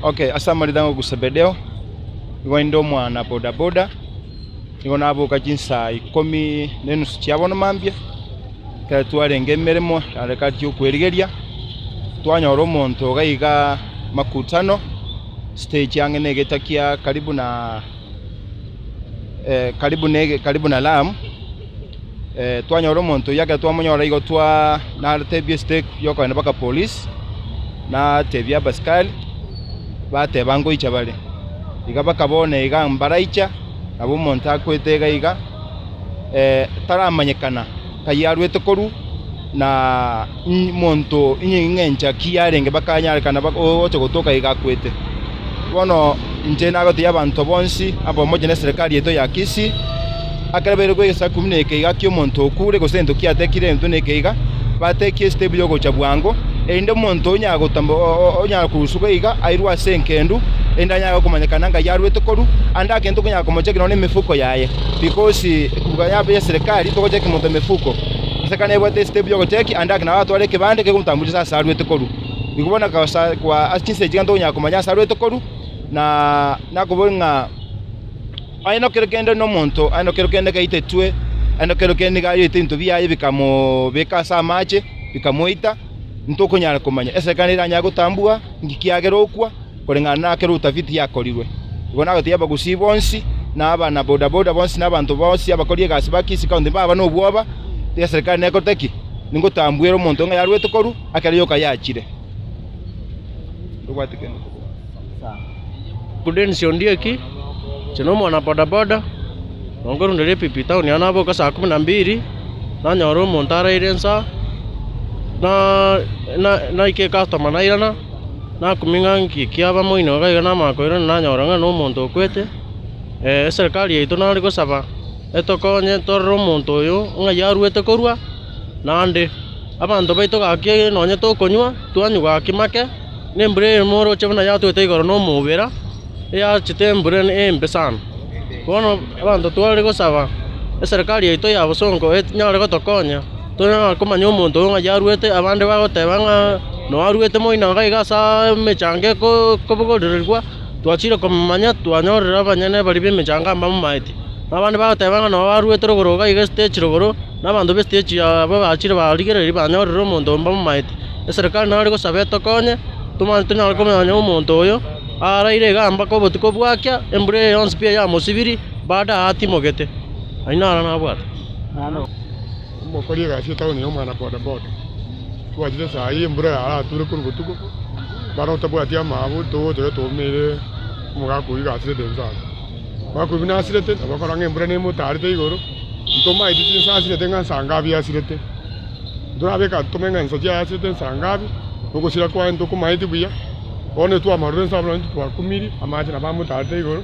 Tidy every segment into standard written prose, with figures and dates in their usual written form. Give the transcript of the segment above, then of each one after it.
Okay, ase amarita ng'oku Sebedeo, nigo inde omwana boda boda, nigo naboka chinsaa ikomi na enusu chia bono mambia, ekero twarenge emeremo harakati ya okwerigeria, twanyora omonto iga iga makutano, stage ang'e na egeta kia karibu na karibu na ege karibu na Lamu. Twanyora omonto oyio ekero twamonyora igo twa natebia estake yokogenda mpaka polisi, natebia abasikari, bateba ngoicha bare. Iga mpaka bono iga mbaraicha, nabo omonto akwete iga iga, taramanyekana nkai arwete korwa, na omonto ing'encha ki yarenge mpaka anyarekana ogocha gotoka iga akwete. Bono inche nagotebia abanto bonsi abamoche na eserekari yaito ya Kisii, ekero baire egesaku buna eke iga ki'omonto okure gose egento kiatekire egento buna eke iga, batekie estep y'ogocha bwango, erinde omonto onyare gotamba onyare korusigwa iga airwe ase engendu, erinde anyare komanyekana ng'ai arwete korwa, ande ake ntokonyara komochekia nonya emifuko yaye, because koruga yabe eserekari togochekia omonto emifuko. Eserekari nebwate estep y'ogochekia ande ake nabo atware ekebande kegomotambucha ase arwete korwa. Nigo bono akagosa kwa ase chinsa echi tokonyara komanya ase arwete korwa, na nakoboria ng'a aye nokero kende nomonto, aye nokero kende gaitetwe, aye nokero kende nigo ariete ebinto biaye bikamobeka ase amache, bikamoita, ntokonyara komanya. Eserekari neranyare gotambua nki kiagera okwa koreng'ana na ekero utafiti yakorirwe. Igo nagotebia abagusii bonsi, na abana boda boda bonsi, na abanto bonsi abakori egasi ba Kisii County mbaba nobwoba, eserekari nekorete ki? Ningotambuera omonto ng'a yarwete korwa. Ekero yoka yachire. Tobwate kende kobua. Prudence Ondieki, inche nomwana boda boda, nonkorunderia epipi town yane naboka saa kumi na mbiri, nanyora omonto araire insaa, na na naika ecustomer nairana, nakumia ng'a nki kiaba moino iga iga namanya koirana nanyora ng'a nomonto okwete, eserekari yaito nare gosaba etokonye torore omonto oyo ng'ai arwete korwa, naende. Abanto baito gaki nonye tokonywa, twanywa gaki make, na embura eye moroche buna yatwete igoro na omobera, eyachete embura embe sana. Bono abanto tware gosaba eserekari yaito ya bosongo enyare gotokonya, tonyare komanya omonto oyo ng'ai arwete, abande bagoteba ng'a noo arwete moino iga iga ase emechango eko ekobogorerigwa, twachire komomanya twanyorire abanyene baria ba emechango mbamomaeti. Abande bagoteba ng'a noo arwete rogoro iga iga estage rogoro. Na abanto b'esitechi aba bachire barigereria banyorire omonto oyo mbamomaete. Eserekari nare gosaba etokonye, tomanye tonyare komanya omonto oyo, araire igaa mpaka obotuko bwakia, embura eye yonsi pi eyamosibiri, bado aatimogete. Ayio naro nabwate. Omokori egasi etown ya omwana boda boda, twachire saa hii embura yarature korwa botuko, bono otabwati amabu togocha twaumeire omogaka oyio iga asirete inse ase. Omogaka oyio buna asirete nabo okorora ng'a embura nemotarete igoro. Ntomaeti chinsa asirete ng'a nsangabi asirete, ntorabeka tome ng'a insa chiaye asirete nsangabi, na ogosira kwaye ntokomaeti buya, bono etwamarora ensa buna intwe twakumirie, amache nabo amotarete igoro,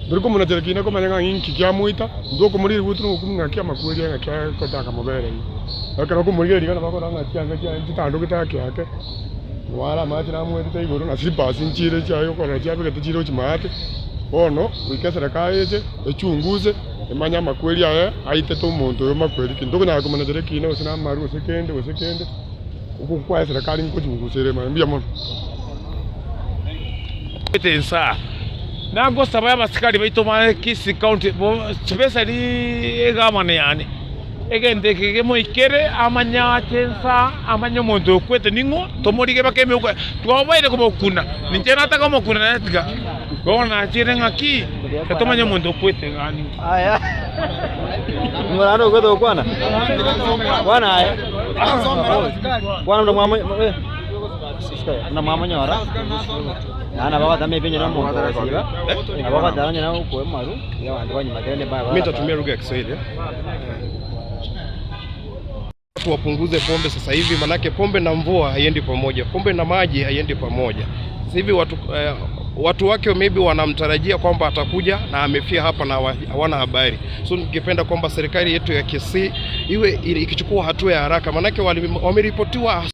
ntori komonachera kina komanya ng'a inki kiamoita, ntokomorigia ributu na ogokumia ng'aki amakweri aya ng'aki agochaka mobere iga. Ekero okomorigereria iga nabo okorora ng'a chianga chiaye nchitandogete ake ake, nabo amache namoetete igoro na slippers nchire chiaye okorora chiabegete chire gochia maate, bono goika eserekari eche echunguse. Emanye amakweri aye aitete omonto oyo makweri ki? Ntokonyara komonachera ekiina gose namaru gose kende gose kende, okwo kwaye eserekari nkochungusa ere maya. Mbuya mono. Ensaa nagosaba abasikari baito ba Kisii County especially egavana yane, egento eke kemoikere amanye ache ensaa amanye omonto oyo okwete ning'o tomorige mpaka emeuko twabaire komokuna ninche nataka komokuna naye tiga. Bono nachire ng'aki, titomanya omonto okwete ng'a ning'o. Mimi nitatumia lugha ya Kiswahili. Watu wapunguze pombe sasa hivi, manake pombe na mvua haiendi pamoja, pombe na maji haiendi pamoja. Sasa hivi watu, eh, watu wake maybe wanamtarajia kwamba atakuja na amefia hapa na hawana habari. So ningependa kwamba serikali yetu ya Kisii iwe ikichukua hatua ya haraka, manake wameripotiwa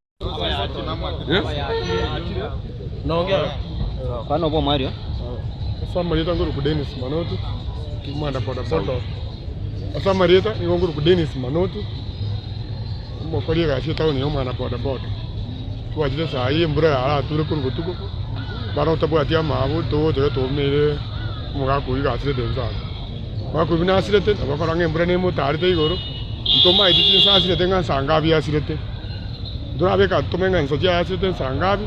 Ase amarieta nkoruku Dennis Manoti, omwana boda boda. Ase amarieta nigo nkoruku Dennis Manoti, omokori egasi etown ya omwana boda boda. Twachire saa hii embura yarature korwa botuko, Bare otabwati amaabo togocha getoumeire omogaka oyio iga asirete inse ase. Omogaka oyio buna asirete nabo okorora ng'a embura nemotaarete igoro, ntomaeti chinsa asirete ng'a nsa ngabi asirete. Ntorabeka tome ng'a insa chiaye asirete nsa ngabi.